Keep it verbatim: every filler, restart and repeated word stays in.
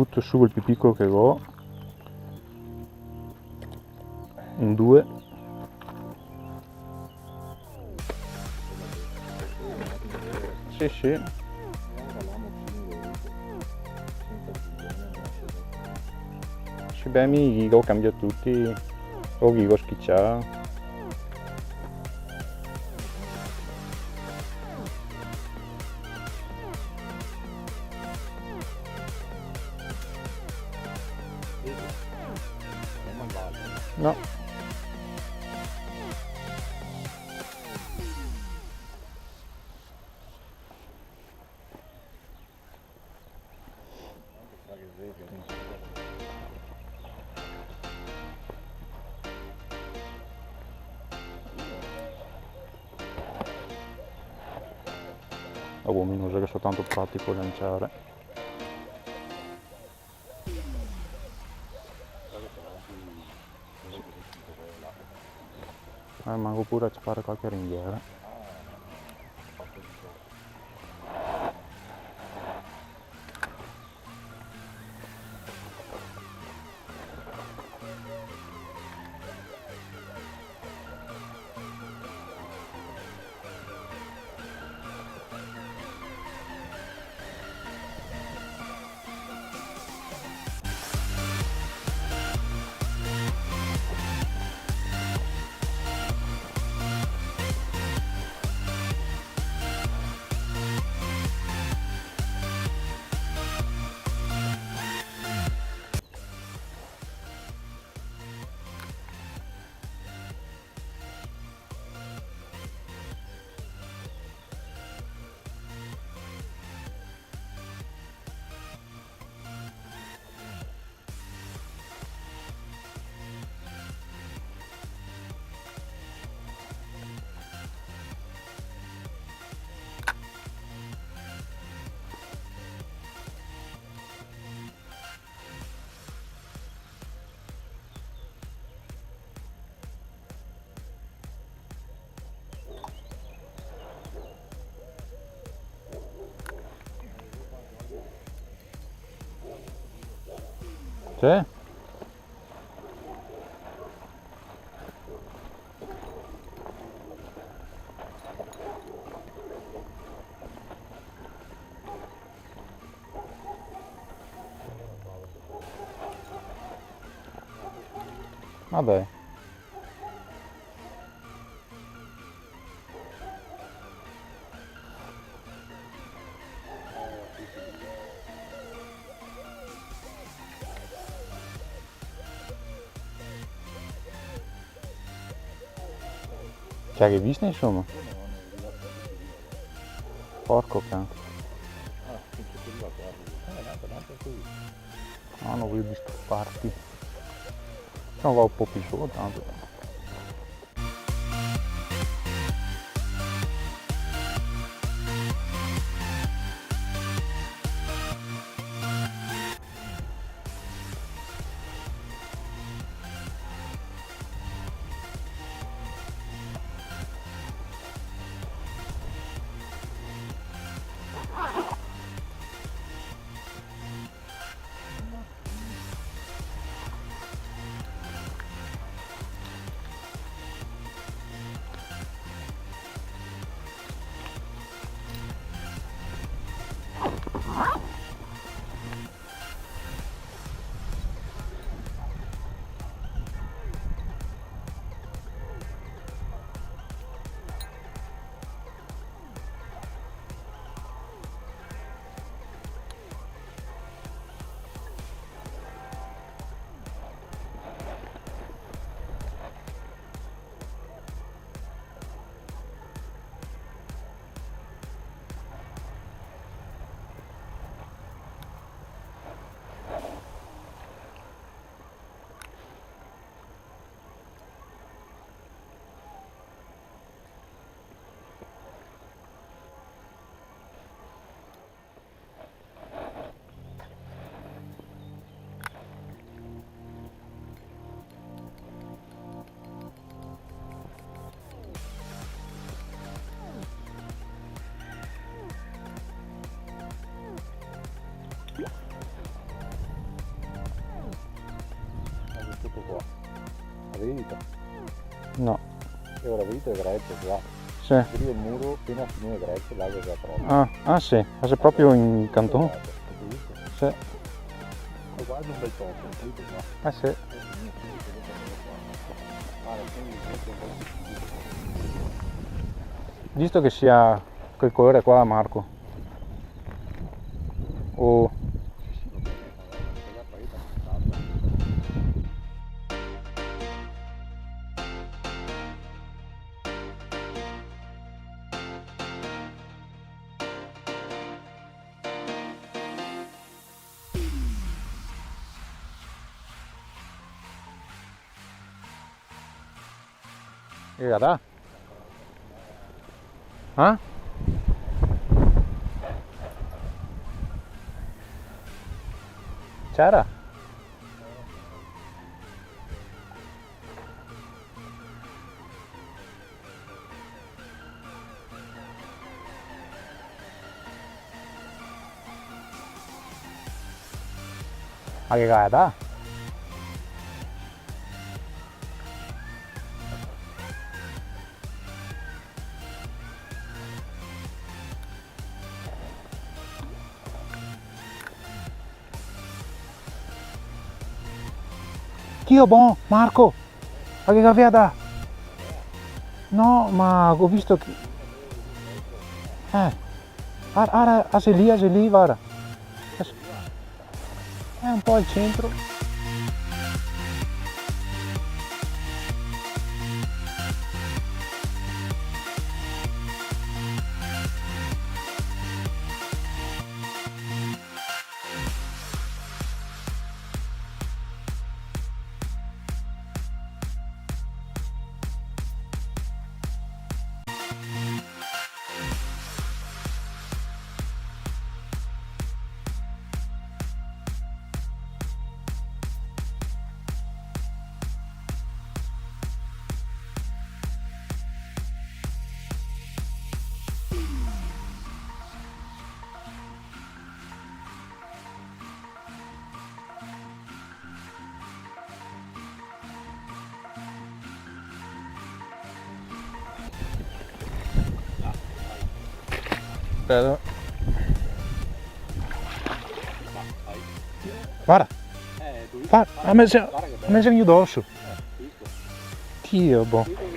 Buto su el pì picolo che go. Un due. Sì, sì. Sì, beh, mi i go cambià tuti, o i go schicià. No. Ah, boh, mi no so che so tanto pratico a lanciare. Eh, manco pure a ciapare qualche ringhiera. Sì. Vabbè. Cioè, che vista, insoma. Porco can. Ah, no voio disturbarti. No, va un po' più su, tanto. Vedito? No. E ora vedito le grece qua. Sì. Lì el muro, apena finìo le grece, là che xe proprio. Ah, ah sì, ma xe proprio in canton? Esato, gheto visto? Sì. Qua xe un bel posto, capito, no? Eh sì. Guarda, quindi questo è un po' più. Visto che sia quel colore qua, Marco. O E varda. Eh? Ciara? Ma che cagata? Dio bon, Marco! Ma che gavea da... No, ma go visto che... Eh. Ara, ara, ah, xe lì, ah, xe lì, varda. Xe un po' al centro. Speta. Varda. Varda, a me xe, a me xe vegnù doso. Dio, boh.